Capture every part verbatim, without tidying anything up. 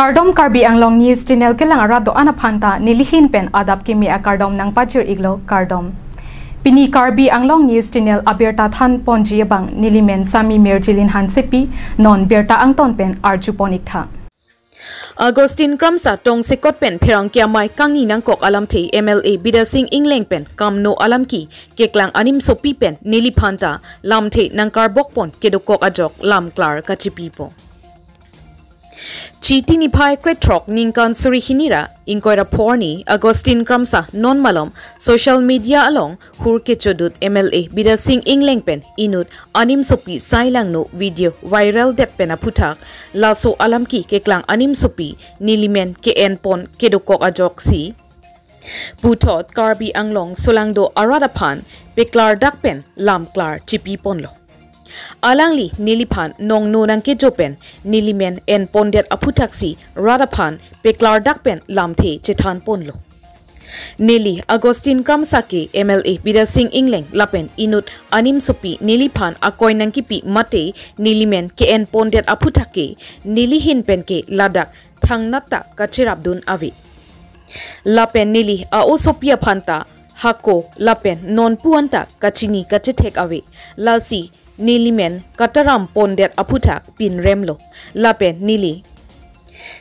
Kardom, Karbi Anglong News Channel kelang arat do-an aphan ta nelihin pen adap kimi akardom nangpajir iklo, kardom. Pini Karbi Anglong News Channel abirta than ponji abang nelimen Sami Mirjilin Hansepi, non birta angton pen arju pon iktha. Augustine Kramsa tongsekot pen pherangke amei kangni nangkok alamthe M L A Bidya Sing Engleng pen kamno alam ki keklang animsopi pen neliphan ta lamthe nangkarbok pon kedokok ajok lamklar kachipipo. Chiti niphai krethrok ningkan suri hini ra ingkoi ra pho arni Augustine Kramsa non malom social media along hur kechodut M L A Bidya Sing Engleng pen inut animsopi sai langno video viral det pen aphuthak laso alam ki keklang animsopi nelimen ke-en pon kedokok ajoksi puthot Karbi Anglong solangdo arat aphan peklardak pen lamklar chipi ponlo. Alangli neliphan nongno nangkejo pen nelimen en pondet aphuthaksi rat aphan peklardak pen lamthe chethan ponlo. Neli Augustine Kramsa ke M L A Bidya Sing Engleng lapen inut animsopi neliphan akoi nangkipi mate nelimen ke-en pondet aphuthak ke nelihin pen ke ladak thangnat ta kacherapdun ave. Lapen neli a-osopi aphan ta hako lapen nonpu anta kachini kachethek ave. Lasi nelimen kataram pondet aphuthak pinremlo. Lapen neli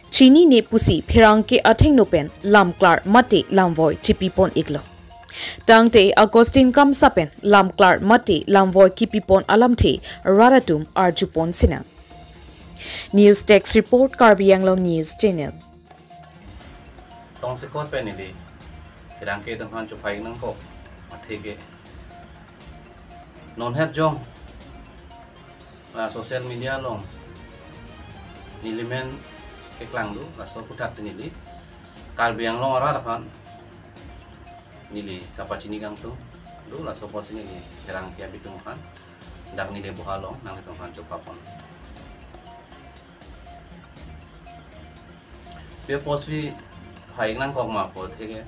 chinine pusi pherangke athengno pen lamklar mate lamvoi chipi pon iklo. Tangte Augustine Kramsa pen lamklar mate lamvoi kipi pon alamthe rat atum arju pon sinang. News Desk Report, Karbi Anglong News Channel. Tongsekot pen neli pherangke atum aphan chophai nangkok athe ke non het jong la social media along nelimen keklangdo, laso aphuthaksi neli Karbi Anglong arat aphan neli kapachini kangtung do, laso apotsi neli pherangke abitung aphan dak neli boha along nanglitum aphan chopha pon. Pe post pi phai nangkok ma pu athe ke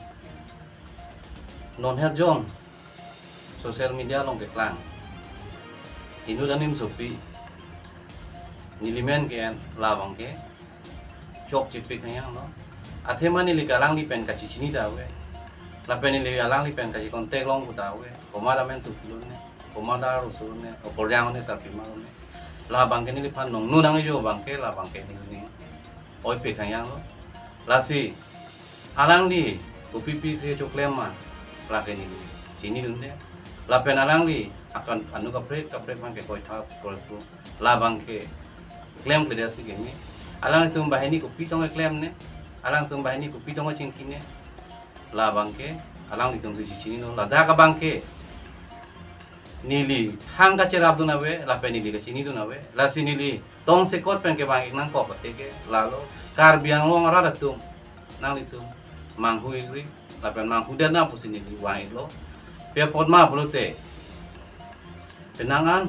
non het jong social media along keklang inut animsopi nelimen ke-en labang ke chok chipik hanyang lo. Athema neli ke alangli pen kachichini ta ave. Lapen neli alangli pen kachi contact long pu ta ave. Komat amen supi lone, komat aru su lone, o korjang lone, sarpima lone. Labang ke neliphan nongno nangjo abang ke, labang ke neli ning oipik hanyang lo. Lasi alangli kopi pisi choklem ma, lake neli chinidunde. Lapen alangli akan anu kaprek kaprek abang ke koithap koitu, labang ke klemkledet si keme. Alangtum banghini kopi tong keklem ne, alangtum banghini kopi tong chingki ne, labang ke alanglitum si chinilo. Ladak abang ke neli thang kacherapdun ave, lapen neli kachinidun ave. Lasi neli tongsekot pen kevang ik nangkok athe ke lalo Karbi Anglong arat atum nanglitum manghu ikri, lapen manghudet nang pusi neli vang iklo. Pe apot ma pulote, penang an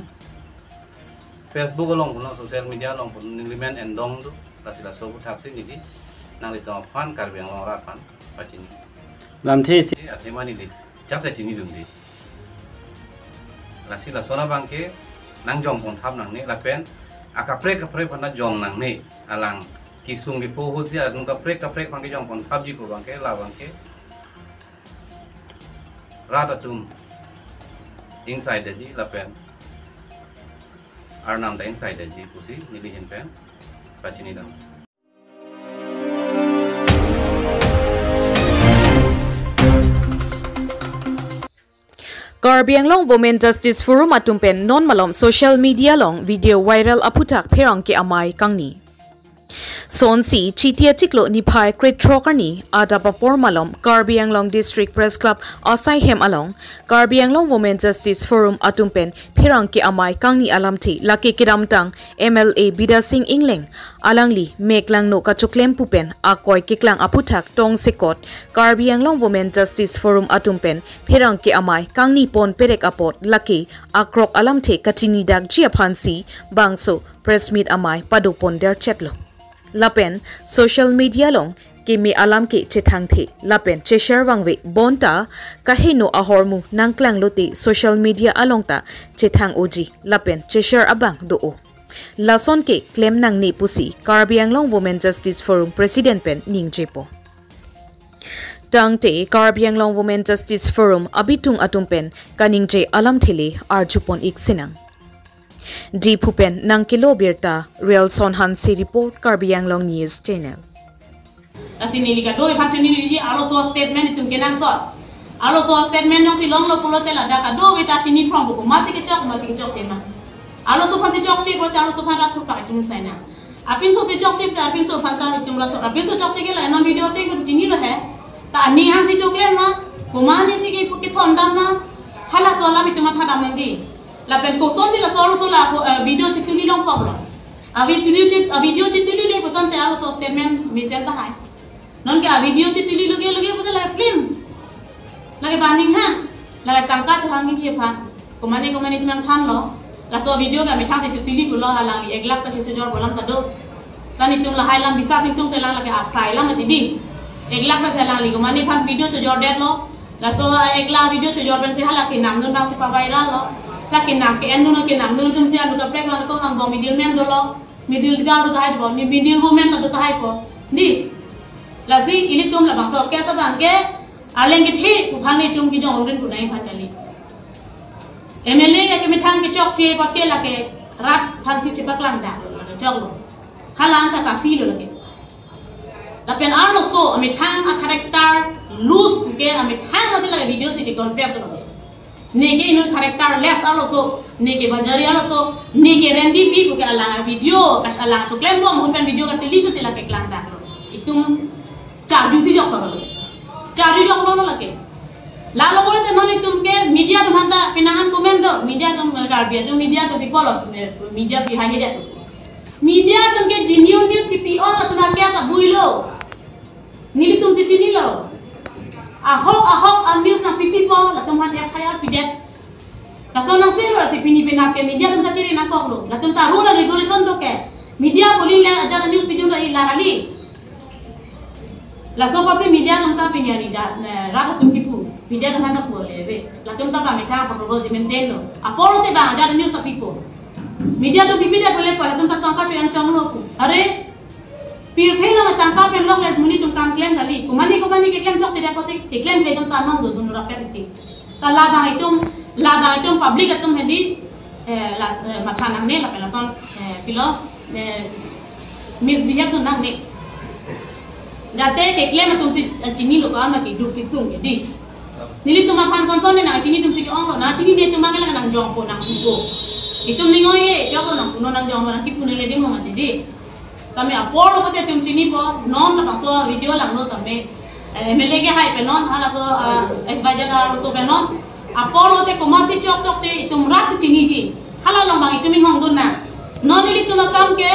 Facebook along puno, social media along puno, nelimen endong do, lasi laso aphuthaksi neli nanglitum aphan Karbi Anglong arat aphan pachini. Lamthe si. Athema neli chapta chinidunde. Lasi lason abang ke nangjong ponthap nangne, lapen akaprek kaprek aphan jong nangne, alang kesung kepo ahut si anu kaprek kaprek abang ke jong ponthapji pu abang ke, labang ke rat atum ingsaidetji lapen Arnam ta ingsaidetji pusi nelihin pen pachinidam. Karbi Anglong Women Justice Forum atum pen non malom social media along video viral aphuthak pherangke amei kangni. Sonsi Chiti achiklo niphai krethrok arni adap apor malom Karbi Anglong District Press Club asai hem along Karbi Anglong Women Justice Forum atum pen pherangke amei kangni alamthe lake kedamtang M L A Bidya Sing Engleng, alangli mek langno kachoklem pu pen akoi keklang aphuthak tongsekot Karbi Anglong Women Justice Forum atum pen pherangke amei kangni pon perek apot lake akrok alamthe kachinidakji aphansi bangso press meet amei pado pon derchetlo. Lapen social media along keme alam ke chethangthe lapen cheshare vangve bonta kaheno ahormu nangklanglote social media along ta chethang-oji lapen cheshare abang do-o. Lason keklem nangne pusi Karbi Anglong Women Justice Forum President pen ningjepo. Tangte Karbi Anglong Women Justice Forum abitung atum pen kaningje alamthe le arjupon-ik sinang. Diphu pen nangkelo birta Relson Hanse report, Karbi Anglong News Channel. Lasi neli kadokave aphan chinilo ji, arloso statement itum kenangsot. Arloso statement jongsi longlo pulote ladak kadokave ta chini phrong buku, masi kechok, masi kechokche ma. Arloso aphansi chokche pulote arloso aphan rat thurpak itum sai nang. Apinso si chokche, apinso aphan ta itum rat thur, apinso chokche ke la non video te ko chinilo he. Ta aning hangsi choklem ma, komatne si ke, kethondam ma, halaso alam itum mathadam nangji. Lapen kosonsi laso arloso la, eh, video chituli longkoklo. A video chi, a video chituli le kosonte arloso statement mesen tahai. Nonke a video chituli loge loge pulote la film. Lake baning ha. Lake tangka chohangji aphan. Komatne komatne itum aphan lo. Laso video ke amethang si chituli pulo, alangli ek lakh pensi chojor pu alam ta do. Tan itum lahai alam bisas itum telang, lake aprai alam mati di. Ek lakh pensi alangli komatne aphan video chojordetlo. Laso ek lakh video chojor pensi hala kenamdun abangsi pavirallo. La kenam ke-endun, kenamdun atumsi anu kaprek lang ko angbong middleman dolo. Middle girl do tahai po, ni middle woman do tahai po. Di. Lasi ilitum labangso case abangke arleng kethe pu aphan itum kejong rin pu nai aphan kali. M L A ke methang kechokche apot ke lake rat aphansi chepaklang dak lo, lake choklo. Halang ta kafi lo lake. Lapen arloso amethang a character loose ke amethang masi lake video si confess lo. Neke inut characterless arloso, neke bajari arloso, neke Randy P puke alang video, kat alang choklem bom ahut pen video katili pusi lake klangdaklo. Itum charjusi joklo. Charju joklo lake. Lalo pulote non itum ke media atum aphanta pinangan comment do, media atum, eh, Karbi atum media atum people of, eh, media behind it. Media atum ke genuine news kipi-o atum a case abui lo. Nelitum si chinilo. Ahok ahok a news nangpipipo, latum aphan F I R pidet. Laso nangsi lo si pini penap ke media atum ta chere nangkoklo. Latum ta rule and regulation do ke. Media polling le ajat news pidun do ila kali. Laso apotsi media atum ta pini ari da, ne, rat atum kipu. Media atum aphanta pu le ave. Latum ta pamethang apor lo ji maintain lo. Apor te bang ajat news ta pipo. Media atum pipidet pule pa latum ta tangka choyang chonglo pu. Are, pirthe along tangka pen lok le monit atum kam klem kali. Komatne komatne keklem chok tidak kosi keklem klemdun ta non do dun rapet ti. Ta labang itum, labang itum public atum hedi, eh, la, eh, matha nangne lapen lason, eh, pilo, eh, misbehave dun nangne. Jate keklem atumsi, eh, chinilo ko-an ma keduk kesung ke di. Nelitum aphan konson ne nangchini atumsi ke-onglo, nangchinine atum abang ke la nangjongpo nangpupo. Itum ning oi-e, jok nangpunon nangjongpo nangkipu nangledim lo mati di. Tame apor lo pulote itum chinipo, non labangso video langno tame. Eh, M L A ke hai pen non, halaso, ah, advisor arloso pen non. Apor lote komatsi chokchokche itum rat si chiniji. Hala along abang itum inghongdun nang. Non nelitum akam ke,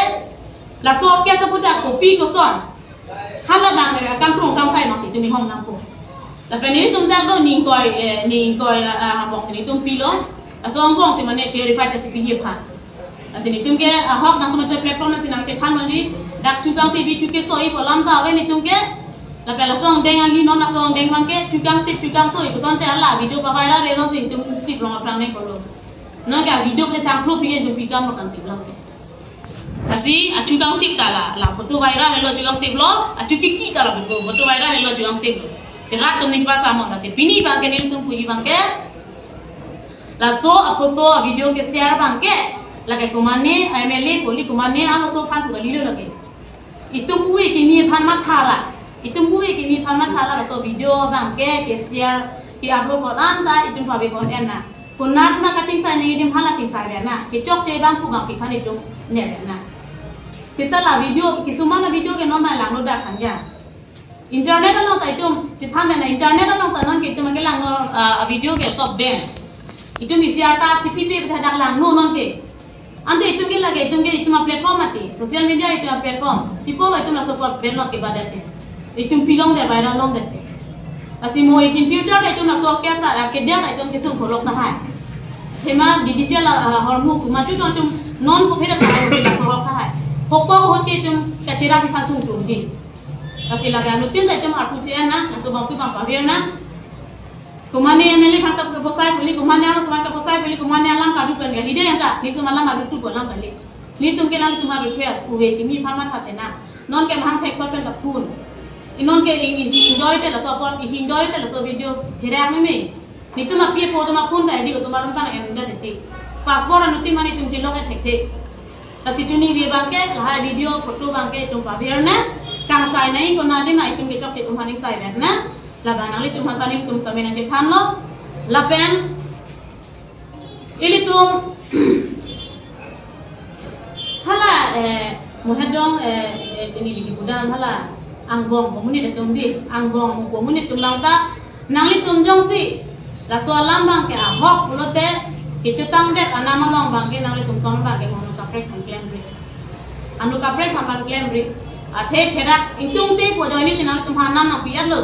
laso case aputhak kopi koson. Hala abang, eh, kangkrung kangsai masi itum inghong nangpo. Lapen nelitum dak do ning koi, eh, ning koi, ah, ah, angbong si nelitum pilo. Laso angbong si mane clarify kachipiji aphan. Lasi nelitum ke ahok nangtum ate platform nangsi nangchethan mangji, dak chukang T V chuke soi pu alam ta ave nelitum ke. Lapen laso angdeng ali non laso angdeng abang ke chukang tip chukang soi pu asonte hala video paviral relo si nelitum tip long aphrang nangkoklo. Non ke video ke tanglo pi ke nelitum pikam lo kan tip lang ke. Lasi achukang tip ta la, la photo viral helo chukang tiplo, achukiki ta la photo, photo viral helo chukang tiplo. Te rat atum ning pasamon, lasi pini abang ke nelitum puji abang ke. Laso aphoto avideo ke share abang ke, lake komatne M L A poli komatne arloso aphan pu kalilo lake. Itum pu kimi aphan mathara. Itum pu kimi aphan mathara laso video abang ke, ke share, ke upload ko-an ta itum pabepon en na. Konat ma kachingsai nangji adim hala chingsai ve na. Kechokche abang pu abang pi aphan itum ne ve na. Seta la video, kisuman avideo ke non ma langno dak kan ya. Internet along ta itum, chethan na internet along ta non ke itum ke langno, ah, video ke sob den. Itum isi arta chipipe dak langno non ke. Ante itum ke lake, itum ke itum a platform mati, social media itum a platform. People itum laso apot pen lok ke badet ke. Itum pilongdet, viral longdet ke. Lasi mo itum future ke itum laso case ta, ah, kedia itum kesung pholok tahai. Athema digital, ah, hormu ku maju itum non ko pheda ta, ah, pholok tahai. Hokpo hot ke itum kachera pi aphan sungtungji. Lasi lake anuttin ta itum arpu che-en nang, laso abang tu abang pavir nang. Komatne M L A aphan ta posai puli, komatne arloso aphan ta posai puli, komatne alam kadu pen kali de yang ta, nelitum alam adu tu bolam kali. Nelitum ke nangtum ha request, uve kimi aphan matha sena. Non ke mahang thek pen ta phone. Inon ke i, i, enjoy te laso apot, i enjoy te laso video. Therak meme. Nelitum api apo atum aphone ta edi osomar atum ta en det titi. Passport anuttin mane itum chilok e thekthe. Lasi chuningri abangke, lahai video, photo abangke itum pavir na. Kangsai nai konat ma itum kechok itum aphan sai vet na. Labang nanglitum aphan ta nelitum sitame nangchethanlo. Lapen ilitum hala, eh, Mohedong, eh, eh, ini ligi budam hala angbong komunit atum di, angbong komunit atum lang ta nanglitum jongsi laso alam abangke ahok pulote kechotang det anam along abangke nanglitum ason abangke mo anu kaprek aphan klemri. Anu kaprek aphan klemri. Athe therak ingtung te pu ajoine si nanglitum aphan anam nangpi-etlo.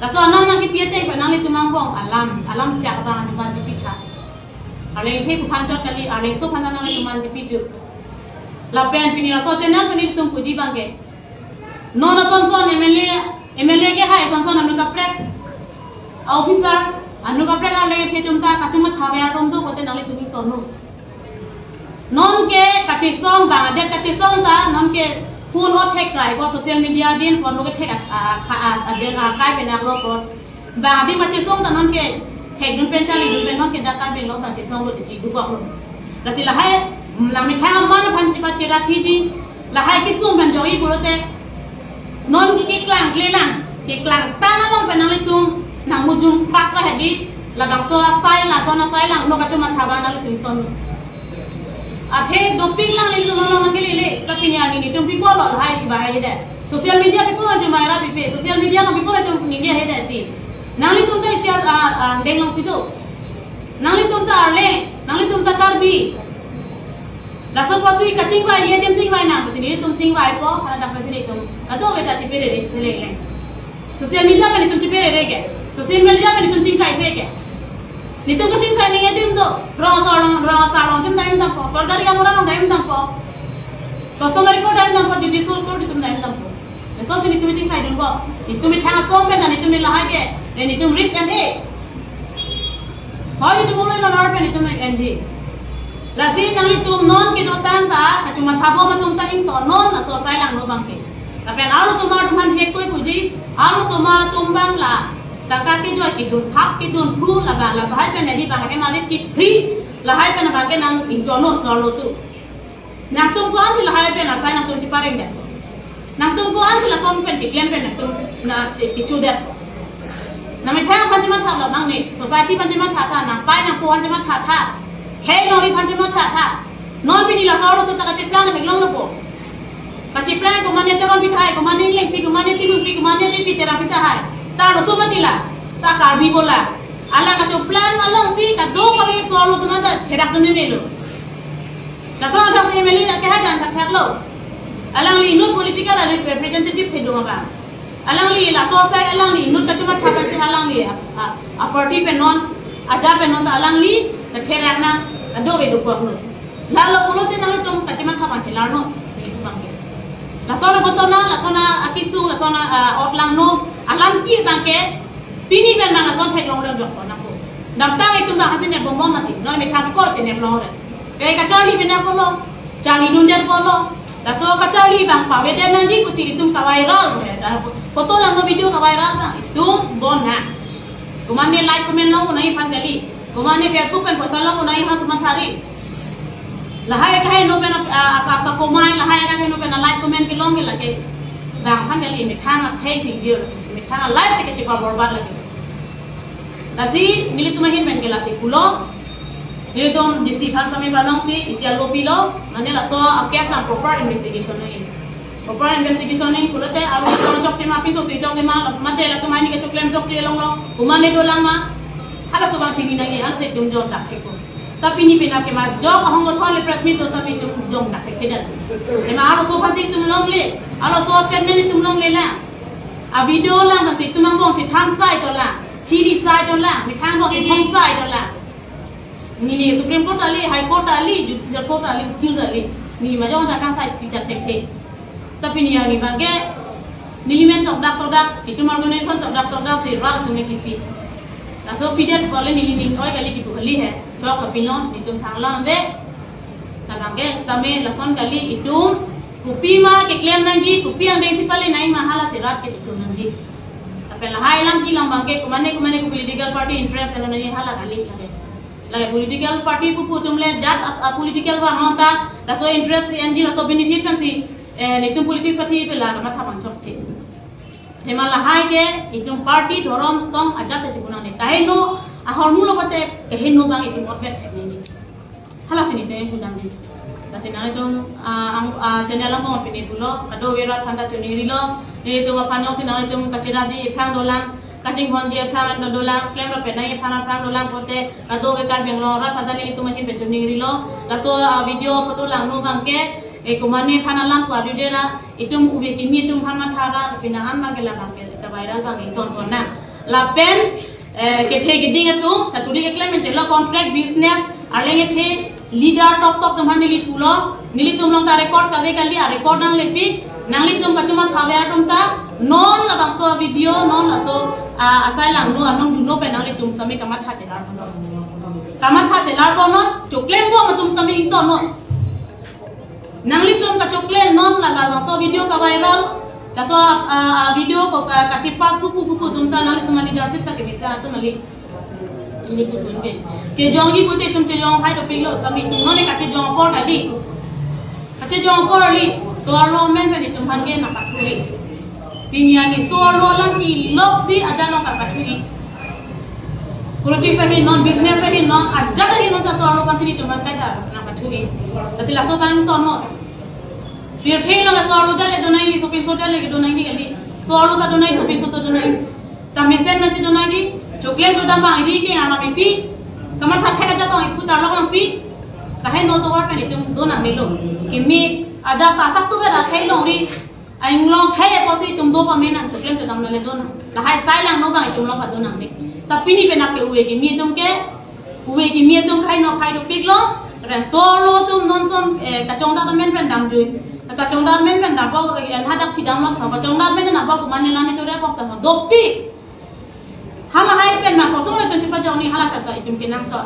Laso anam nangkipi-et te pen nanglitum angbong alam, alam chak abang anu abang chipitha. Arleng the pu aphan chot kali, arlengso aphan nanglitum aphan chipitu. Lapen pini laso channel pen nelitum puji abangke. Non ason son M L A, M L A ke hai ason son anu kaprek, officer, anu kaprek arleng the atum ta kachuma thaver atum do pulote nanglitum ingtonnon. Non ke kachesong bang adet kachesong ta, non ke phone o thek krai ko social media din ko lo ke thek a, a, a, a, adet a, kai pen aklo ko. Bang adim kachesong ta non ke thekdun pen charlidun pen non ke dak Karbi Anglong ta chesonglo titi dukoklo. Lasi lahai, nangmethang aman aphan chepat cherak hiji, lahai kesung pen joi pulote, non keklang klelang, keklang tang along pen nanglitum nangmujung prak ra hedi, labangso asai, lason asai lang, non kachuma thaver nanglitum ton. Athe dopik lang nelitum along nangkelele, tapi ni ani nelitum pi apotlo lahai kebahai det. Social media pi apot nelitum viral pipe, social media along pi apot nelitum ningje hai det ti. Nanglitum ta isi a, a, angdeng alongsi do. Nanglitum ta arleng, nanglitum ta Karbi. Laso apotsi kachingvai, ye adim chingvai nang, pusi nelitum chingvaipo, hala dak pusi nelitum kadokave ta chiperere, peleng leng. Social media pen nelitum chiperere ke. Social media pen nelitum chingsaise ke. Nelitum kachingsai nangji adim do. Rong asar along, rong asar along adim dam dampo. Sorkari gaonbura along dam dampo. Customary court dam dampo, judicial court atum dam dampo. Lasonsi nelitum chingsaidunpo. Nelitum methang asong pen, nelitum lahai ke. Nelitum risk en-e. Hoi nelitum ulo non ar pen nelitum en-e. Lasi nanglitum non kedotang ta, kachuma thabom atum ta ingtonnon, laso asai langno abangke. Lapen arlosomar atum aphan thektui puji, arlosomar atum abang la tangka kejoi kedun thap kedun phru labang, lahai pen edi abang ke mari kipri, lahai pen abangke nang ingtonnon chorlo tu. Nangtum ko-ansi lahai pen asai nangtum chepareng det. Nangtum ko-ansi lason pen keklem pen nangtum na kechu det. Nangmethang aphan chematha lo nangne, society aphan chematha tha, nangpai nangpo aphan chematha tha. Khei nori aphan chematha tha. Non pini laso arloso ta kacheplang nang theklonglo po. Kacheplang komatne Teron pithai, komatne Engleng pi, komatne Timung pi, komatne Repi Terang pithai. Ta arloso mati la, ta Karbi bola. Alang kacheplang alongsi kadokave arloso atum ta therak dun melo. Laso athak si M L A ke hai dan thakthaklo. Alangli inut political representative thedung abang. Alangli laso asai alangli inut kachematha pensi alangli a, a, a party pen non, aja pen non ta alangli therak nang kadokave dokoklo. Lalo pulote nanglitum kachematha pensi larno, nelitum abangke. Laso la ghotona, laso la akesung, laso la, a, otlangno, alam ke abangke, pini pen nang lason theklong long jok nangpo. Damtang itum abang hasi nepbom mati, non methang ko chenep longre. Ke kacharli pen apotlo, charlidun det apotlo. Laso kacharli abang pavedet nangji kuti itum kaviral. Photo langno video kaviral ta itum bon na. Komatne like comment long nangji aphan kali. Komatne Facebook pen poisa long nangji aphan komat hari. Lahai kaheno pen a, a, a, kakomai, lahai kaheno pen a like comment kelong ke lake. Bang aphan kali methang athei sing dir, methang a life ke chepaborbad lake. Lasi nelitum ahin pen ke lasi pulo. Nelitum D C aphan sitame parlongsi, isi alo pilo, mane laso a case nang proper investigation nangji. Proper investigation nangji pulote, arloso chokche ma, piso si chokche ma, mate latum aini kechoklem chokche longlo, komatne dolang ma, halaso abang chini nangji, ansi itum jon dak thekpo. Ta pini penap ke ma, jok ahong thon le press meet do, ta pini itum jon dak thekthedet. Ema arloso aphansi itum longle, arloso statement itum longle la. A video lang, masi itum angbong chethan sai dolang, chini sai dolang, methang angbong chethong sai dolang. Neli Supreme Court kali, High Court kali, Judicial Court kali, Ukil kali. Neli majong jakang sai sita thekthe. Tapi neli arni abangke, neli men tokdak tokdak, itum organization tokdak tokdak si ral atum kipi. Laso pidet kole neli ning oi kali kipu kali he. Chok la pinon, itum thang lang be. Abangke sitame lason kali, itum kopima keklem nangji, kopi angdeng si pale nangji ma hala cherat ke itum nangji. Lapen lahai alam kelong abangke komane komane ko political party interest eno nangji hala kali lake. Lake political party pupu atum le jat a, a political vang ta, laso interest enji, laso benefit pensi, eh, netum politics party pela kamatha abang chokche. Athema lahai ke itum party, dhorom, song ajat te chipunang ne. Kaheno ahormu lo kote kaheno abang itum otbet hai ne. Hala sini te punang di. Lasi nanglitum, ah, ang, ah, channel along pine pulo, kadokave rat aphanta choningri lo. Nelitum aphan jongsi nanglitum kachirapji aphrang dolang, kachinghonji aphrang dolang, klemrap pen nangji aphan aphrang dolang pulote, kadokave Karbi Anglong rat aphanta nelitum ahin pen choningri lo. Laso, ah, video photo langno abangke, eh, komane aphan alam ko adu dera, itum ove kimi atum aphan mathara, pina an abangke la abangke, ka viral abang ington kona. Lapen, eh, kethe keding atum, saturi keklem menchelo contract business, arleng kethe leader tok tok atum aphan neli pulo, nelitum along ta record kave kali, a record nanglepik, nanglitum kachomatha ave atum ta, non labangso video, non laso, ah, asai langno, anong dunlo pen nanglitum sitame kamatha chelar ponnon. Kamatha chelar ponnon, choklem bom atum sitame ingtonnon. Nanglitum kachoklem non la, la, laso video ka viral. Laso, ah, ah, video ko ka, kachepass pupu pupu atum ta nanglitum leadership ta kemesa atum kali. Neli putun ke. Chejongji pulote itum chejong hai dopiklo, sitame itum non kachejong apor kali. Kachejong apor kali. So-arlo amen pen itum aphan ke nangpathuri. Pini arni so-arlo alam kelok si ajat nangpathuri. Politics ahin non, business ahin non, ajat ahin non ta so-arlo aphansi itum aphan kaita nangpathuri. Lasi laso abang ingtonnon. Pirthe lo la so-arlo dale donangji, sopinso dale donangji kali. So-arlo ta donangji, sopinso ta donangji. Ta mesen mesen donangji. Choklem chodam abang iri ke alam ipi. Kamatha thek ajakong ipu tarlok nangpi. Kaheno atovar pen itum donangnelo. Kimi ajat sasak tu bera khai longri. Ainglong khai apotsi itum do pamenang, choklem chodam le donang. Lahai asai langno abang itum along padonangne. Ta pini pen ake ove kimi atum ke, ove kimi atum khai no khai dopiklo. Lapen so-arlo atum non ason, eh, kachongdak amen pen damjui. Kachongdak amen pen dampo, eh, hadak chidamlo, kachongdak amen dampo, komane lane chore pok tamo dopik. Halahai pen ma kosonlo itum chepajokji, hala kata itum kenangsot.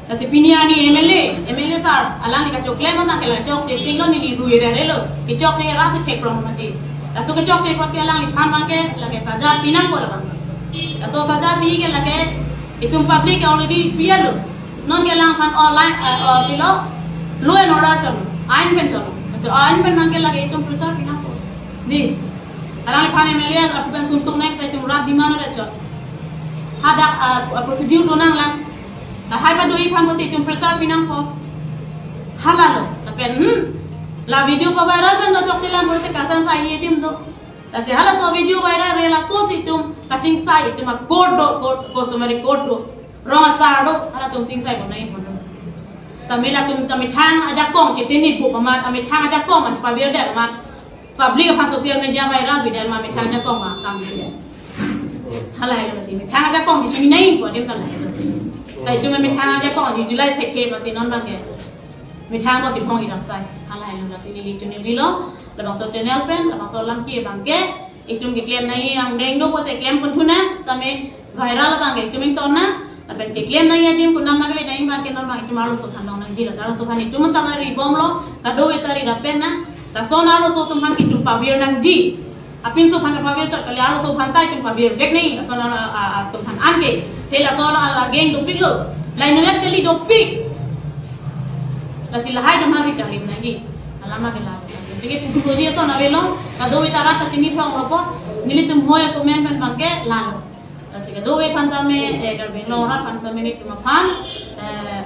Lasi pini arni M L A, M L A sir, alangli kachoklem abang ke la chokche pilo, neli rui rere lo. Kechokche ra si thek rong mati. Laso kechokche apot ke alangliphan abang ke lake saja pinangpo labang. Laso saja pi ke lake itum public ke already pilo. Non ke alangphan online, eh, oh, pilo, law and order cholo, ain pen cholo. Laso ain pen abang ke lake itum pressure pinangpo. Di. Alangliphan M L A lapu pen suntuk nangji ta itum rat demand ore chot. Hadak, ah, procedure donanglang. Lahai padoji aphan pulote itum pressure pinangpo. Halalo. Lapen, hmm. La video pa-viral pen do chokche lang pulote kasan sai adim do. Lasi halaso video viral re lakosi itum kachingsai, itum a court do, court, customary court do. Rong asar do, halatum chingsai bonai bono. Tame latum ta methang ajakong chitini bu pamat, ta methang ajakong an pabir der mat. Public aphan social media viral bidal ma methang ajakong ma kam bidal. Halahai lo si methang ajakong di sini nai ko adim halahai lo. Ta itum methang ajakong di July sekhe basi non abang ke. Methang ko chipong irak sai. Halahai lo si neli choningri lo. Labangso channel pen, labangso alam ke abang ke. Itum keklem nangji angdeng do pulote klem pon thunang, sitame viral abang ke itum ingtonnang. Lapen keklem nangji adim kunam nangkele nangji abang ke non abang itum arloso aphan long nangji, laso arloso aphan itum tamari bomlo, kadokave ta ri lapen nang. Lason arloso atum aphan itum pavir nangji. Apinso aphan pavir chot kali, arloso aphan ta itum pavir vek nangji, lason a, a, a, atum aphan anke. Te lason a, a, geng dopiklo. Laino yak kali dopik. Lasi lahai atum aphan ri kali nangji. Alama ke la. Jadi puji ason avelo, kadokave ta rat ta chini phrong lo po, nelitum hoi akomen pen abang ke lalo. Lasi kadokave aphan tame, eh, Karbi Anglong rat aphan sitame nelitum aphan, eh,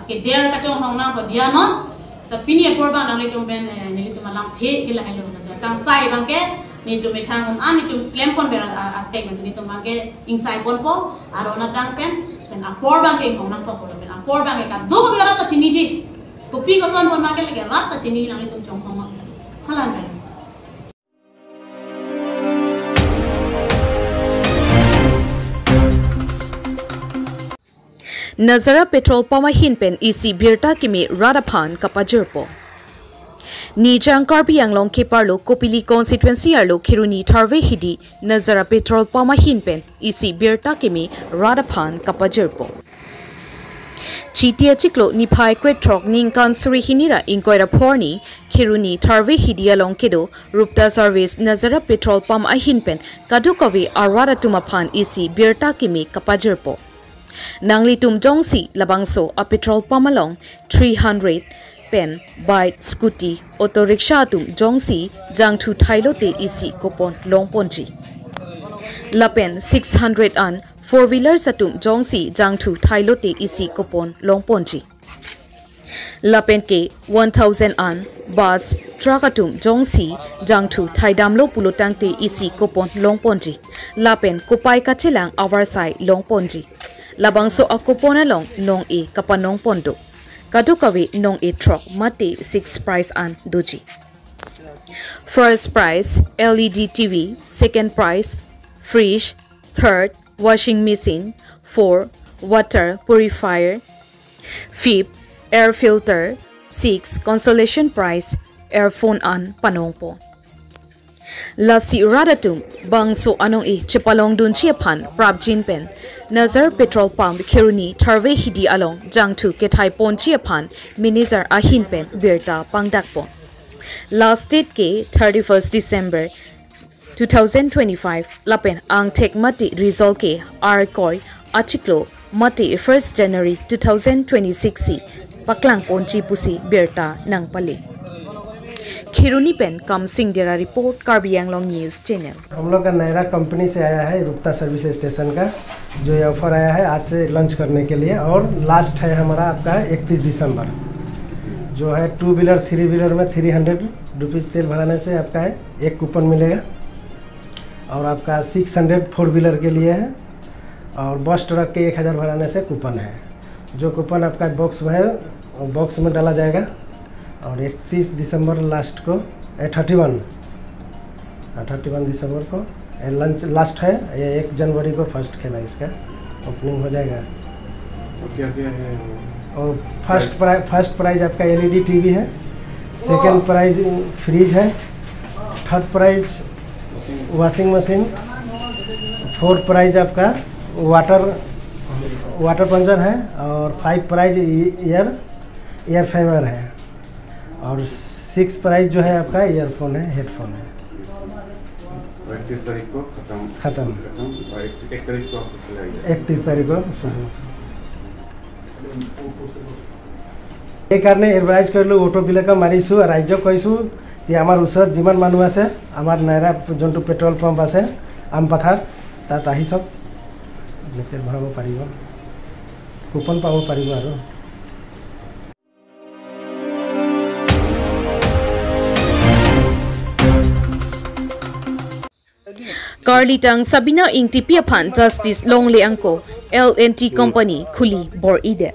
keder kachonghong nangpo dia non. Sa pini apor abang nanglitum pen, eh, nelitum alamthe ke lahai lo. Sa kangsai abang ke, nelitum methang un an nelitum klem pon ber a, a, atek pen nelitum abang ke ingsai ponpo, aron atang pen, pen apor abang ke inghong nangpo, pen apor abang ke kadokave rat ta chiniji. Kopi koson pon abang ke lake rat ta chini nanglitum chonghong. Halan kai. Nazara petrol pump ahin pen isi birta kimi rat aphan kapajirpo. Nijang Karbi Anglong keparlo Kopili constituency arlo Kheroni Tharve Hidi Nazara petrol pump ahin pen isi birta kimi rat aphan kapajirpo. Chiti achiklo niphai krethrok ningkan suri hini ra ingkoi ra pho arni Kheroni Tharve Hidi along kedo Rupta Service Nazara Petrol Pump ahin pen kadokave arat atum aphan isi birta kimi kapajirpo. Nanglitum jongsi labangso a petrol pump along three hundred pen bike, scooty, auto rickshaw atum jongsi jangthu thailo te isi coupon longponji. Lapen six hundred an four wheelers atum jongsi jangthu thailo te isi coupon longponji. Lapen ke one thousand an bus, truck atum jongsi jangthu thaidamlo pulo tangte isi coupon longponji. Lapen kopai kachelang avarsai longponji. Labangso a coupon along nong-e kapanongpon do. Kadokave nong-e throk mate six prize an doji. First prize, L E D T V, second prize, fridge, third, washing machine, four, water purifier, fifth, air filter, six, consolation prize, earphone an panongpo. Lasi rat atum bangso anong-e chepalongdunji aphan prapjin pen Nazar Petrol Pump Kheroni Tharve Hidi along jangthu kethaiponji aphan manager ahin pen birta pangdakpo. Last date ke thirty-first December two thousand twenty-five lapen angthek mate result ke arkoi achiklo mate first January two thousand twenty-six si paklangponji pusi birta nangpale. Kheroni pen Kamsing Dera report, Karbi Anglong News Channel. हम लोग का नैरा कंपनी से आया है, रुप्ता service station का, जो ये ऑफर आया है आज से लॉन्च करने के लिए, और लास्ट है हमारा आपका इकतीस दिसंबर। जो है टू व्हीलर, थ्री व्हीलर में थ्री हंड्रेड रुपीज़ तेल भराने से आपका है एक कूपन मिलेगा, और आपका सिक्स हंड्रेड फोर व्हीलर के लिए है, और बस ट्रक के एक हज़ार भराने से कूपन है। जो कूपन आपका बॉक्स में है, बॉक्स में डाला जाएगा, और इकतीस दिसंबर लास्ट को, ए, थर्टी वन, हाँ, थर्टी वन दिसंबर को ये लॉन्च लास्ट है। ये एक जनवरी को फर्स्ट खेला इसका ओपनिंग हो जाएगा। और क्या क्या है? और फर्स्ट प्राइज, फर्स्ट प्राइज आपका एलईडी टीवी है, सेकंड प्राइज फ्रिज है, third prize washing machine, fourth prize आपका वाटर, वाटर प्लंजर है, और five prize air, air framer है, और सिक्स प्राइज जो है आपका ईयरफोन है, हेडफोन है। और इकतीस तारीख को खत्म। खत्म। खत्म। और एक, एक तारीख को आपको खिलाएंगे। একত্ৰিশ তাৰিখৰ শুভ। সেইকাৰণে এডভাৰটাইজ কৰিলোঁ, অটো বিলাকে মাৰিছোঁ, ৰাইজক কৈছোঁ যে আমাৰ ওচৰত যিমান মানুহ আছে, আমাৰ নাইৰা যোনটো পেট্ৰল পাম্প আছে আমপাথাৰ, তাত আহি চাওক, তেল ভৰাব পাৰিব, কুপন পাব পাৰিব আৰু। Karlitang Sabina Ingtipi aphan Justice longle angko, L and T Company khuli bor-idet.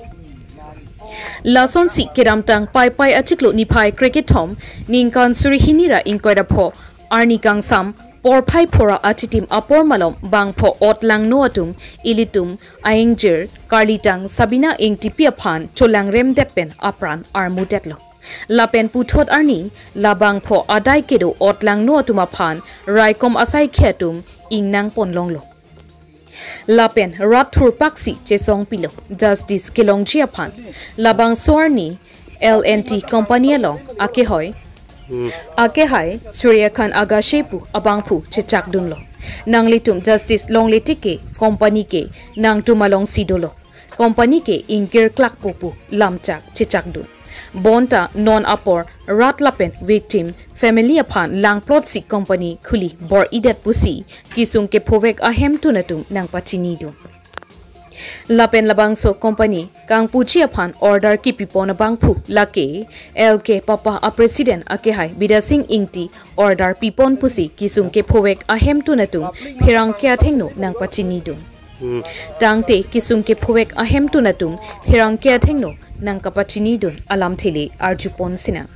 Lasonsi kedamtang Paipai achiklo niphai krekethom ningkan suri hini ra ingkoi ra pho arni kangsam porphai phora achitim apor malom bangpho otlangno atum ilitum aingjir Karlitang Sabina Ingtipi aphan cholangremdet pen apran armudetlo. Lapen puthot arni labangpho adai kedo otlangno atum aphan raikom asaikhi atum ingnangponlonglo. Lapen rat thurpaksi chesongpilo Justice kelongji aphan. Labangso arni L and T Company along akehoi, akehai Surya Khan Agashe pu abangphu chechakdunlo. Nanglitum Justice longle tike company ke nangtum alongsi dolo. Company ke ingkirklakpo pu lamchak chechakdun. Bonta non apor rat lapen victim family aphan langplotsi company khuli bor-idet pusi kesung kephovek ahemtun atum nangpachinidun. Lapen labangso company kangpuji aphan order kipipon abangphu lake L K Papa a president akehai Bidya Sing Ingti order pipon pusi kesung kephovek ahemtun atum pherangke athengno nangpachinidun. Tangte kesung kephovek ahemtun atum pherangke athengno nangkapachinidun alamthe le arjupon sinang.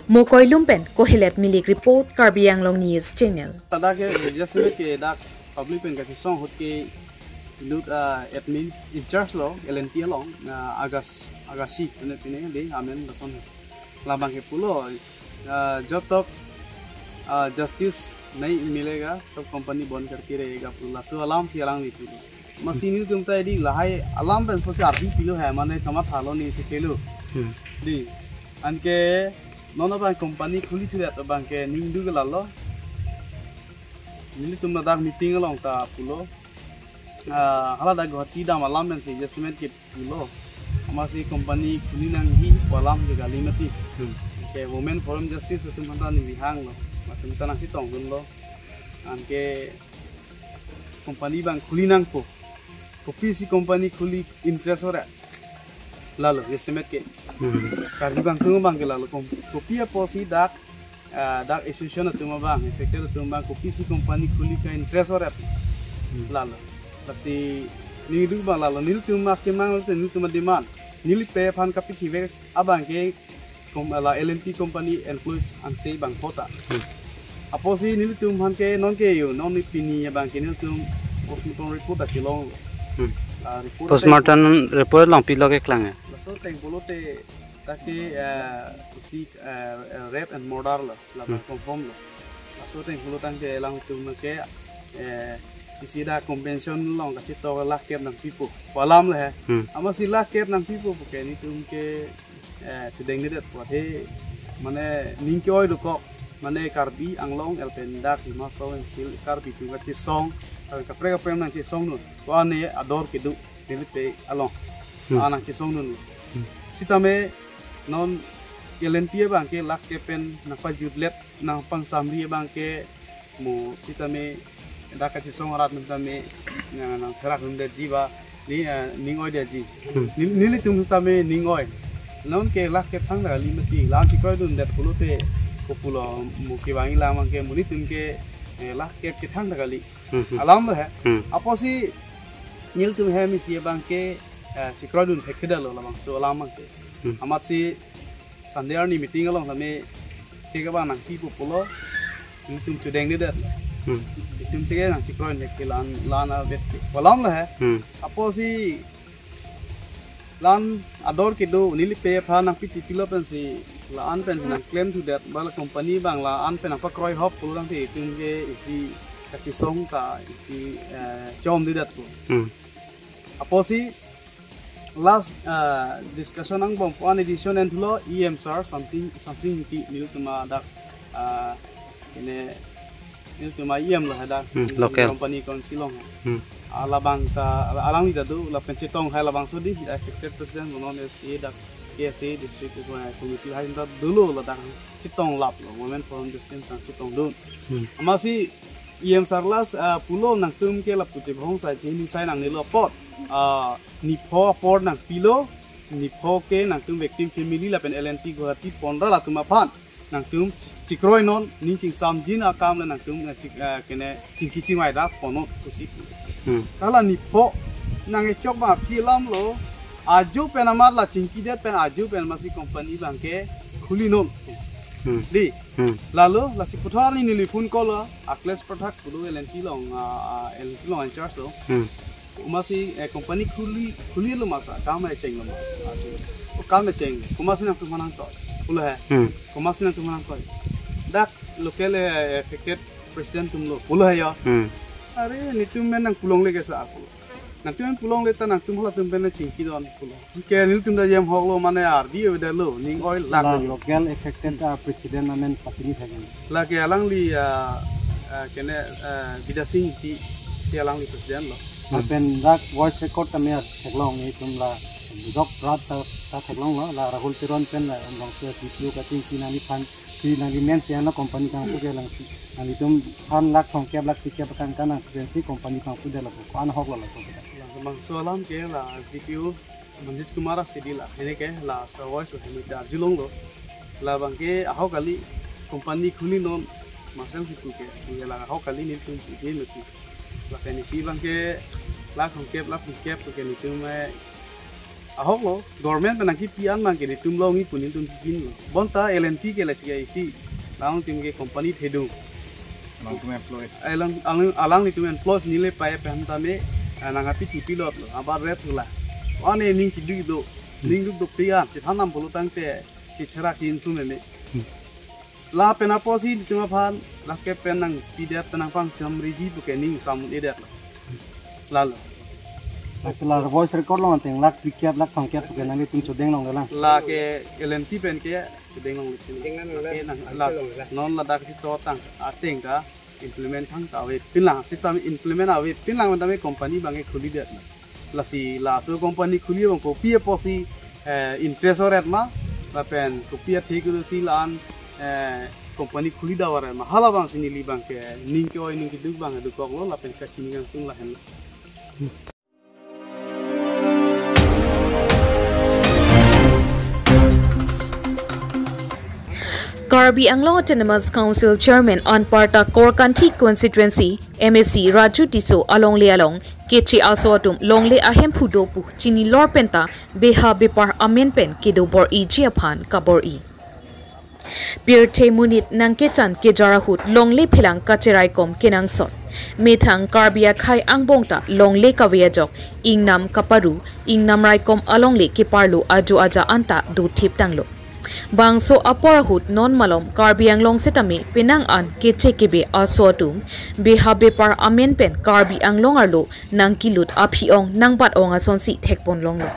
Mokoilum pen Kohelet Milik report, Karbi Anglong News Channel. Tada ke Bidya Sing ke dak public pen kachisong ahut ke inut, ah, admin in charge lo L and T along, ah, Agas, Agashe pine pine de amen lason. Labang ke pulo, ah, jab tak, ah, justice nahi milega tab company band karke rahega pu laso alamsi alangli pulo. Amatsi nelitum ta di lahai alam pen pusi ardi pilo hai, mane kamatha lo ni si pilo. Hmm. Di, anke non abang company khuli chudet abang ke ning duk lalo. Nelitum ladak meeting along ta pulo. Ah, hala dak Guwahati dam alam pensi adjustment ke pulo. Amatsi company khuli nangji pu alam ke kali mati. Hmm. Ke Women Forum Justice atum aphan ta neli hanglo. Latum ta nangchetongdunlo. Anke company abang khuli nangpo. Kopisi company khuli interest ora. Lalo, jasemet ke. Hmm. Karju kangtung abang ke lalo kom-, kopi apotsi dak, ah, dak association atum abang, affected atum abang, kopisi company khuli ke interest ora. Hmm. Lalo. Lasi neli duk abang lalo, nelitum akemang, nelitum demand. Nelitum aphan kapithive abang ke kom-, la L and T company employees angse abang kota. Hmm. Apotsi nelitum aphan ke non ke yo, non ni pini abang ke nelitum postmortem report ta chelong. Hmm. Ah, report Postmortem report along pilo keklang ya? Laso ateng pulote dak ke, eh, isi, eh, eh, rape and murder lo, labang Hmm. confirm lo. Laso ateng pulo tangte alangtum ke, eh, isi dak compensation along kachetong lakh kep nangpipo pu alam le he. Hmm. Amatsi lakh kep nangpipo puke nelitum ke, eh, chudengnedet pu athe, mane ning ke-oi dokok, mane Karbi Anglong lapen dak Dima Hasao Council Karbi atum kachesong, lapen kaprek kaprek nangchesongdun. Ko ane ador kedo, nelipe along. Hmm. Ah, nangchesongdun. Hmm. Sitame non L and T abang ke lakh kep pen nangpajutlet, nangpangsamri abang ke mo sitame dak kachesong arat nang tame, na, nangtherak nundetji ba, ni, eh, ning-oidetji. Hmm. Ni, nelitum sitame ning-oi. Non ke lakh kep thangta kali mati, la-an chekroidundet pulote, kopulo mo kevangji alam abang ke, mo nelitum ke, eh, lakh kep kethangta kali. Hmm, hmm. Alam lo he. Hmm. Apotsi nelitum hem isi abang ke, eh, chekroidun thekthedetlo labangso alam abang ke. Hmm. Amatsi Sunday arni meeting along tame chek abang nangpipo pulo, nelitum chudengnedet. Hmm. Nelitum chek nangchekroi nek ke la-an, la-an avet ke pu alam le he. Hmm. Apotsi la-an ador kedo, nelipe aphan nangpithi pilo pensi la-an pen nangklemthudet, ba la company abang la-an pen nangpakroi hop pulo tangte itum ke isi kachesong ta isi, eh, chomdedetpo. Hmm. Apotsi last, ah, discussion angbong pu an decision enthulo E M sir something, something ti nelitum adak, ah, kene nelitum E M lo hadak Hmm, local. Company council along. Hmm. Ah, labang ta, alangli ta do, lapen chetong hai labangso di, dak affected president, monon S K A dak K S A district, eh, committee hai ta dolo ladak chetong laplo, Women Forum Justice ta chetongdun. Hmm. Amatsi E M sir last, ah, pulo nangtum ke lapu chebhong sai chini sai nangnelo apot. Ah, nipho apor nangpilo, nipho ke nangtum victim family lapen L and T Guwahati ponra latum aphan. Nangtum chekroinon, ning chingsamjin akam le nangtum, eh, chik-, eh, kene chingki chingvai dak ponnon pusi. Hmm. Hala nipho nangkechok abang aphi alam lo, ajo pen amat la chingkidet pen ajo pen amatsi company abang ke khulinon. Hmm. Di. Hmm. Lalo, lasi puthot arni neli phone call lo, Akhilesh Pathak pulo L and T along, ah, ah, L and T along in charge lo. Hmm. Komatsi, eh, company khuli, khulilo ma sir, kam echenglo ma. Ajo. O kam echeng. Komatsi nangtum aphan nangtoi pulo he. Hmm. Komatsi nangtum aphan nangtoi. Dak local, eh, affected president atum lo pulo he ya. Hmm. Are nelitum men nangpu longle ke sir pulo. Nangtum men pu longle ta nangtum halatum pen le chingkidun pulo. Ke nelitum ta jem hok lo mane ardi avedetlo, ning-oi lak La lo. Local affected, ah, president amen pachini thekji. Lake alangli, ah, ah, kene, ah, Bidya Sing ti, ti alangli president lo. Lapen dak voice record tame theklong itum la dok rat ta, ta theklonglo, la Rahul Teron pen la bangso C P O kachingki nangliphan, si nangli men sian lo company kangpu ke lang si, nanglitum aphan lakh thomkep lakh phlikep kang kanang pensi company kangpudetlo, ko-an ahok lo la ko. Labangso alam ke la S D P O Manjit Kumar Asedi la, hene ke la service lo hene ta arjulonglo. Labang ke ahok kali company khulinon Marcel Sipu ke, hene la ahok kali nelitum pu ke mati. Lapen isi abang ke lakh thomkep lakh phlikep ke nelitum, eh, ahok lo, government pen nangkipi an abang ke nelitum longji pu nelitum chinilo. Bonta L and T ke lasi ke isi, alangtum ke company thedung. Alangtum employee. Alang, alang, alanglitum employees neli pai pen tame, eh, nangkapithi pilotlo, abar rep hula. Ane ning kiduk do, ning duk duk pian, chethanam pulo tangte, chetherak chin sumeme. Hmm. Lapen apotsi nelitum aphan, lakh kep pen nangpidet pen nangpangsamriji puke ning samun edet lo. Lalo. Sila voice record along ateng lakh phlikep lakh thomkep ke nanglitum chodeng longlelang. Lake L and T pen ke chodeng longle. Chodeng longle. Lake nang la non ladak si to tang ateng ta implement thangta avepinlang, sitame implement avepinlang tame company abang ke khulidetlo. Lasi laso company khuli abang kopi apotsi, eh, interest oret ma, lapen kopi athe kudo si la-an, eh, company khuli davar ma, halabangsi neli abang ke ning ke-oi ning keduk abang dokoklo lapen kachini kangtung lahenlo. Karbi Anglong Autonomous Council Chairman anparta Korkanthi Constituency M A C Raju Tisso alongle along keche aso atum longle ahemphu do pu chinilor penta beha bepar amen pen kedo bor-iji aphan kabor-i. Pirthe monit nangkechan kejar ahut longle phelang kacheraikom kenangsot. Methang Karbi akhei angbong ta longle kave ajok ingnam kaparu, ingnam raikom alongle keparlo ajo aja anta dothip tanglo. Bangso apor ahut non malom Karbi Anglong setame penang an keche kebe aso atum beha bepar amen pen Karbi Anglong arlo nangkelut aphi-ong nangbat-ong asonsi thekpon longlo.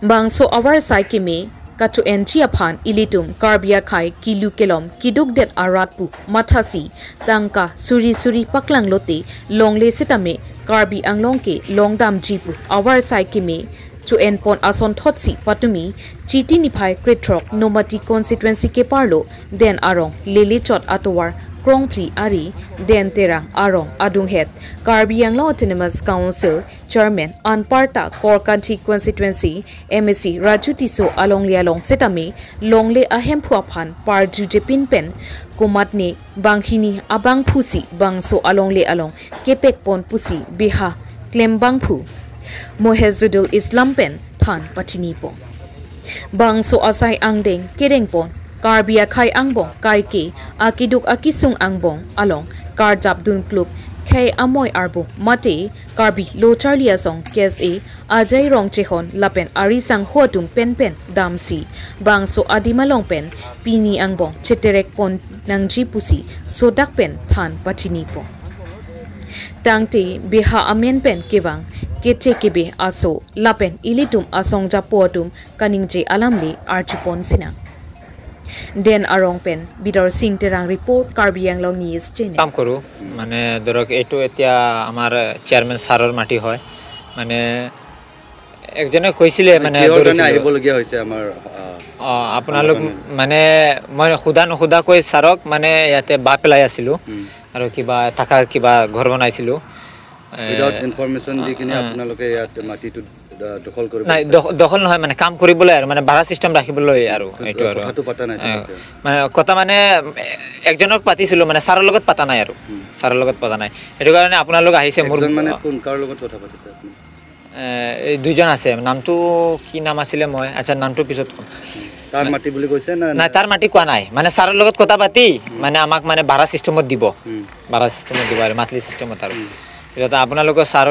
Bangso avarsai keme kacho-enji aphan ilitum Karbi akhei kelu kelom kedukdet arat pu mathasi tangka suri suri paklanglote longle setame Karbi Anglong ke longdamji pu avarsai keme cho-enpon asonthotsi patumi Chiti niphai krethrok Nomati constituency keparlo Den Arong, Lele Chot atovar Krongphli ari Den Terang Arong adunghet Karbi Anglong Autonomous Council Chairman anparta Korkanthi Constituency M A C Raju Tisso alongle along setame longle ahemphu aphan parjujepin pen komatne banghini abangphusi bangso alongle along kepekpon pusi beha klembangphu Mohezudul Islam pen than pachinipo. Bangso asai angdeng kedengpon Karbi akhei angbong kaike akeduk akesung angbong along karjap dunkluk khei amoi arbung mate Karbi Lo Charli Asong K S A Ajai Rongchehon lapen ari sangho atum penpen damsi bangso adim along pen pini angbong cheterekpon nangji pusi sodak pen than pachinipo. Tangte beha amen pen kevang keche kebe aso lapen ilitum asong japo atum kaningje alamle arjupon sinang. Den Arong pen Bidor Singh Terang report, Karbi Anglong News Channel. কাম কৰোঁ। মানে ধৰক এইটো এতিয়া আমাৰ চেয়াৰমেন ছাৰৰ মাটি হয়। মানে একজনে কৈছিলে মানে কিহৰ কাৰণে দৌৰিছিলোঁ। আহিবলগীয়া হৈছে আমাৰ, আহ, অ, আপোনালোক সংগঠনে? মানে মই সোধা নোসোধাকৈ ছাৰক মানে ইয়াতে বাঁহ পেলাই আছিলোঁ। উম। আৰু কিবা থাকা কিবা ঘৰ বনাইছিলোঁ। এ, উইদাউট ইনফৰমেশ্যন দি কিনে আ, আ। আপোনালোকে ইয়াত মাটিটো দ-, দখল কৰিব নাই, বিচাৰে? দখ-, দখল নহয়, মানে কাম কৰিবলৈ আৰু, মানে ভাড়া চিষ্টেম ৰাখিবলৈ আৰু, উম, এইটো আৰু। কথাটো পতা নাই এ, তেওঁলোকে? মানে কথা মানে, এ, একজনক পাতিছিলোঁ, মানে ছাৰৰ লগত পতা নাই আৰু। উম। ছাৰৰ লগত পতা নাই। সেইটো কাৰণে আপোনালোক আহিছে মোৰ একজন মানে কোন, কাৰ লগত কথা পাতিছে আপুনি? এ, এই দুইজন আছে, নামটো কি নাম আছিলে মই, আচ্ছা, নামটো পিছত ক'ম। উম। তাৰ মানে মাটি বুলি কৈছে না, নাই, না? তাৰ মাটি কোৱা নাই, মানে ছাৰৰ লগত কথা পাতি, উম। মানে আমাক মানে ভাড়া চিষ্টেমত দিব। উম। ভাড়া চিষ্টেমত দিব আৰু, মান্থলি চিষ্টেমত আৰু। উম। এতিয়া আপোনালোকৰ ছাৰ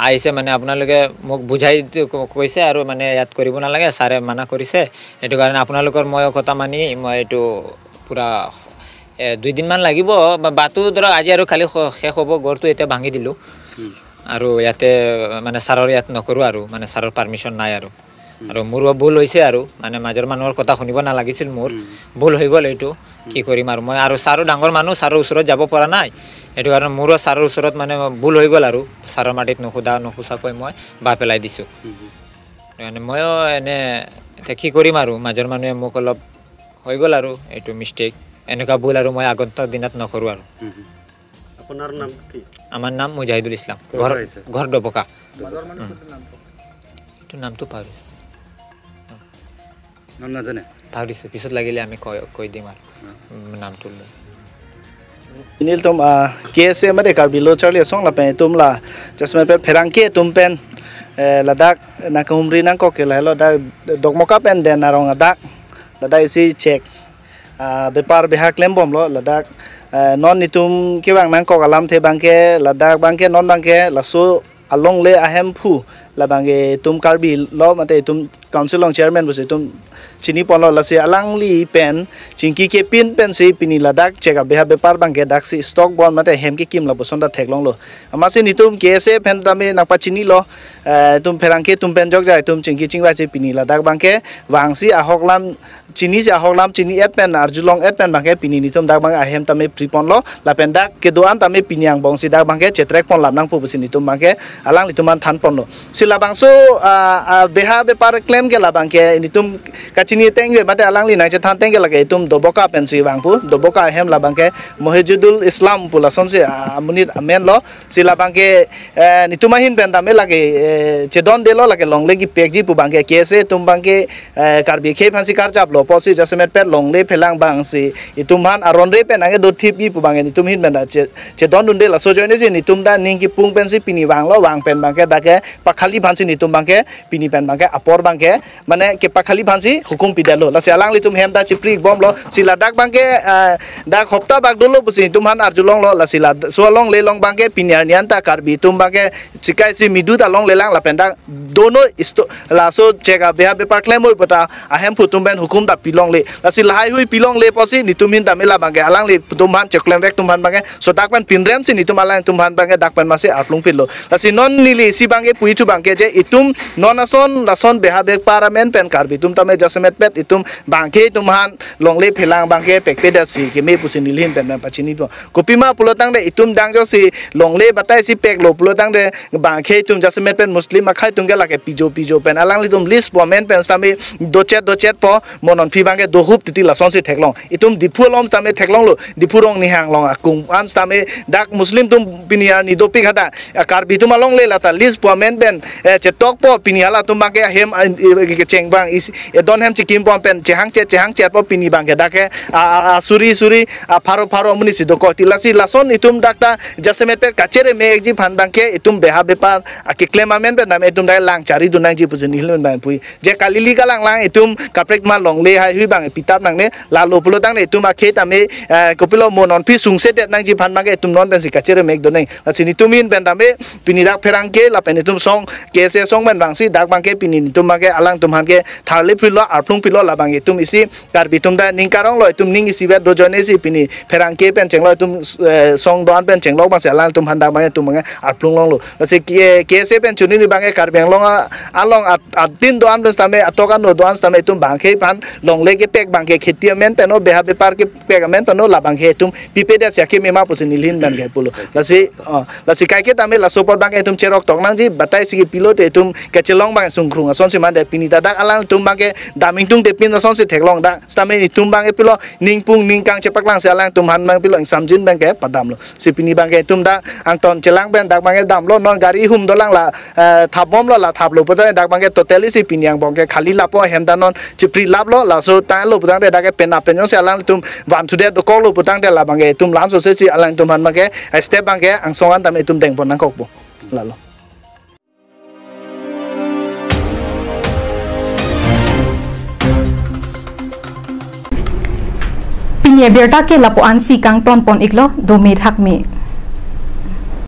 আহিছে, মানে আপোনালোকে মোক বুজাই দি-, ক-, কৈছে আৰু, মানে ইয়াত কৰিব নালাগে, ছাৰে মানা কৰিছে। সেইটো কাৰণে আপোনালোকৰ মই কথা মানি মই এইটো পূৰা, এ, দুইদিনমান লাগিব। বা-, বাটো ধৰক আজি আৰু কালি শ-, শেষ হ'ব, ঘৰটো এতিয়া ভাঙি দিলোঁ। উম। আৰু ইয়াতে মানে ছাৰৰ ইয়াত নকৰোঁ আৰু, মানে ছাৰৰ পাৰ্মিশ্যন নাই আৰু। উম। আৰু মোৰো ভুল হৈছে আৰু, মানে মাজৰ মানুহৰ কথা শুনিব নালাগিছিল মোৰ। উম। ভুল হৈ গ'ল এইটো। উম। কি কৰিম আৰু, মই আৰু ছাৰো ডাঙৰ মানুহ, ছাৰৰ ওচৰত যাব পৰা নাই। সেইটো কাৰণে মোৰো ছাৰৰ ওচৰত মানে ভুল হৈ গ'ল আৰু, ছাৰৰ মাটিত নুসুধা, নুসুচাকৈ মই বাঁহ পেলাই দিছোঁ। উম। মানে ময়ো এনে এতিয়া কি কৰিম আৰু, মাজৰ মানুহে মোক অলপ হৈ গ'ল আৰু এইটো মিষ্টেক। এনেকুৱা ভুল আৰু মই আগন্তুক দিনত নকৰোঁ আৰু। উম। আপোনাৰ নাম কি? আমাৰ নাম মুজাহিদুল ইছলাম। ক'ৰ ঘৰ, পৰা আহিছে? ঘৰ ডবকা। মাজৰ মানুহ উম। কোনটো নাম কওক? এইটো নামটো পাহৰিছোঁ। নাম নাজানে? পাহৰিছোঁ, পিছত লাগিলে আমি কৈ, কৈ দিম আৰু। উম। উম, নামটো লৈ। Nelitum, ah, K S A mate Karbi Lo Charli Asong lapen itum la just mepet pherangke atum pen, eh, ladak nangkehumri nangkok ke lahelo dak Dokmoka pen Den Arong adak ladak isi chek, ah, bepar beha klembomlo ladak, eh, non itum kevang nangkok alamthe abangke ladak abangke non abangke laso alongle ahemphu Labangke itum Karbi lo mate itum council along chairman pusi itum chiniponlo, lasi alangli pen chingki kepin pensi pini ladak chek abeha bepar abangke daksi stock bond mate hem kekim lapuson ta theklonglo. Amatsi netum K S A pen tame nangpachinilo, eh, itum pherangke atum pen jokja itum chingki chingvaisi pini ladak abangke vangsi ahok lam chinisi ahok lam chini-et pen arjulong-et pen abangke pini netum dak abang ahem tame priponlo, lapen dak kedo-an tame pini angbongsi dak abangke chetrek pon lam nangpo pusi netum abangke alanglitum aphan thanponlo. Si labangso, ah, ah, beha bepar klem ke labangke netum kachini ateng ke mate alangli nangchethan ateng ke lake itum Doboka pensi vangpo, Doboka ahem labangke Mohijudul Islam pu lasonsi, ah, amonit amenlo. Si labangke, eh, netum ahin pen tame lake, eh, chedondelo lake longle kepekji pu abangke K S A atum abangke, eh, Karbi akhei aphansi karjaplo pusi jasemet pet longle phelang abangsi itum aphan aron re pen anke dothipji pu abangke netum ahin pen ta che-, chedondunde, laso ajoinesi netum ta ning kipung pensi pini vanglo, vang pen abangke dak ke pakhali aphansi netum abangke pini pen abangke apor abangke mane kepakhali aphansi hukum pidetlo. Lasi alanglitum hem ta chipri bomlo. Si ladak abangke, eh, dak hopta bak dolo pusi netum aphan arjulonglo. Lasi laso alongle along abangke pini arni an ta Karbi atum abangke chikaisi midu ta longlelang lapen dak dono isto laso chek abeha bepar klem oi puta ahemphu atum pen hukum ta pilongle. Lasi lahai hui pilongle pusi netum ahin tame labangke alanglitum aphan cheklemvek atum aphan abangke so dak pen pinremsi netum alangtum aphan abangke dak pen masi arplung pilo. Lasi non neli isi abangke puithu abangke je itum non ason lason beha bepar amen pen Karbi atum tame jasemet pet itum bang akhei atum aphan longle phelang abangke pekpedetsi keme pusi neli ahin pen pachinipo. Kopima pulotangte itum dang joksi longle bataisi peklo pulotangte bang akhei atum jasemet pen Muslim akhei atum ke lake pijo pijo pen alanglitum list pu amen pen sitame dochet dochetpo, mo nonphi abangke dohup titi lasonsi theklong. Itum Diphu along sitame theklonglo, Diphu Rongnihang along akung an sitame dak Muslim atum pini arni dopik hadak, ah, Karbi atum alongle lata list pu amen pen, eh, chetokpo pini halatum abangke ahem, ah, eh, kecheng abang isi, eh, don hem chikim pon pen chehangchet chehangchetpo pini abangke dak ke, ah, ah, ah, suri suri, ah, pharo pharo amonitsi dokok ti. Lasi lason itum dak ta jasemet pet kachere mekji aphan abangke itum beha bepar akeklem amen pen tame itum dak lang charidun nangji pusi neli ahin pen pu. Je kalili kalanglang itum kaprek ma longle haihui abang pitap nangne, lalo pulotangte itum akhei tame, eh, kopilo mo nonphi sungsedet nangji aphan abangke itum non pensi kachere mekdun nang. Lasi netum ahin pen tame pini dak pherangke lapen itum song K S A song pen vangsi dak abangke pini netum abangke alangtum aphan ke tharle philo arplung pilo labang itum isi Karbi atum ta ning karonglo, itum ning isivet do ajoinesi pini pherangke pen chenglo itum, eh, song do-an pen chenglo abangsi alangtum aphan dak abangke itum abangke arplung longlo. Lasi K-, K S A pen chunini abangke Karbi Anglong a-, along at-, atin do-an pen sitame atok ano do-an sitame itum bang akhei aphan longle kepek abangke kheti amen pen o beha bepar kepek amen pen o labangke itum pipedetsi akeme ma pusi neli ahin pen ke pulo. Lasi, oh, lasi kaike tame laso apot abangke itum cherok tok nangji, bataisi kepilo te itum kachelong abang sungkrung asonsi mande pini ta dak alangtum abangke dam ingtungte pin asonsi theklong dak sitame itum abangke pilo ningpung ningkang chepaklangsi alangtum aphan abang pilo ingsamjin abangke padamlo. Si pini abangke itum dak angton chelang pen dak abangke damlo, non gari hum dolang la, eh, thap bomlo, la thaplo puta dak abangke totally si pini angbong ke khali lapo, hem ta non chipri laplo, laso tanglo putangte dak ke penap pen jongsi alangtum vanthudet dokoklo putangte labangke itum lansose si alangtum aphan abangke, eh, step abangke angsong an tame itum dengpon nangkokpo. Lalo. Pini abirta ke lapu-ansi kangton pon iklo, dome thakme.